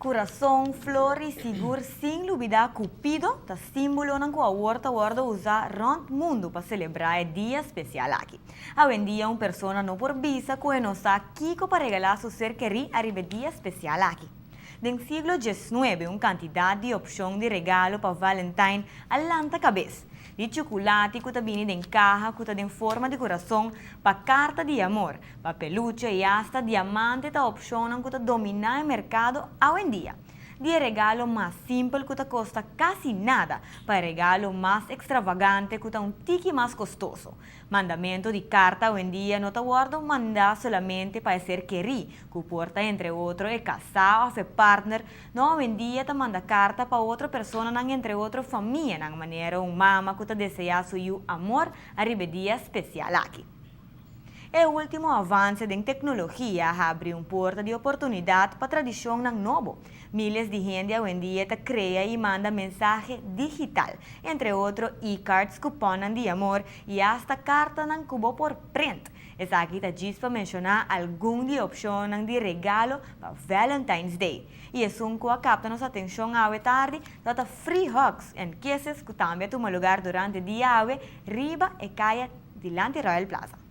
Curason, flor y sigur sin lubida Cupido ta simbolonan cu awor ta wordo usa rond mundo pa celebra e dia special aki. Awendia un persona no por bisa cu e no sa kico pa regala su ser keri ariba e dia special aki. Den siglo 19 un cantidad di opcion di regalo pa Valentine a lanta cabes. Di chocolate cu ta bini den caha cu ta den forma di curason, pa carta di amor, pa peluche y hasta diamante ta opcionnan cu ta domina e mercado awendia. Di regalo mas simpel cu ta costa casi nada, pa regalo mas extravagante cu ta un tiki mas costoso. Mandamento di carta awendia no ta wordo manda solamente pa ser keri, cu por ta entre otro e casa of e partner, no, awendia ta manda carta pa otro personanan, entre otro famianan, manera un mama cu ta desea su yiu amor ariba e dia special aki. E ultimo avance den tecnologia a habri un porta di oportunidad pa tradicionnan nobo. Miles di hende awendia ta crea y manda mensahe digital, entre otro e-cards, cuponnan di amor y hasta cartanan cu bo por print. Esaki ta djis pa menciona algun di opcionnan di regalo pa Valentine's Day. Y esun cu a capta nos atencion awe tardi, ta free hugs and kisses cu tambe a tuma lugar durante dia awe riba e caya dilanti Royal Plaza.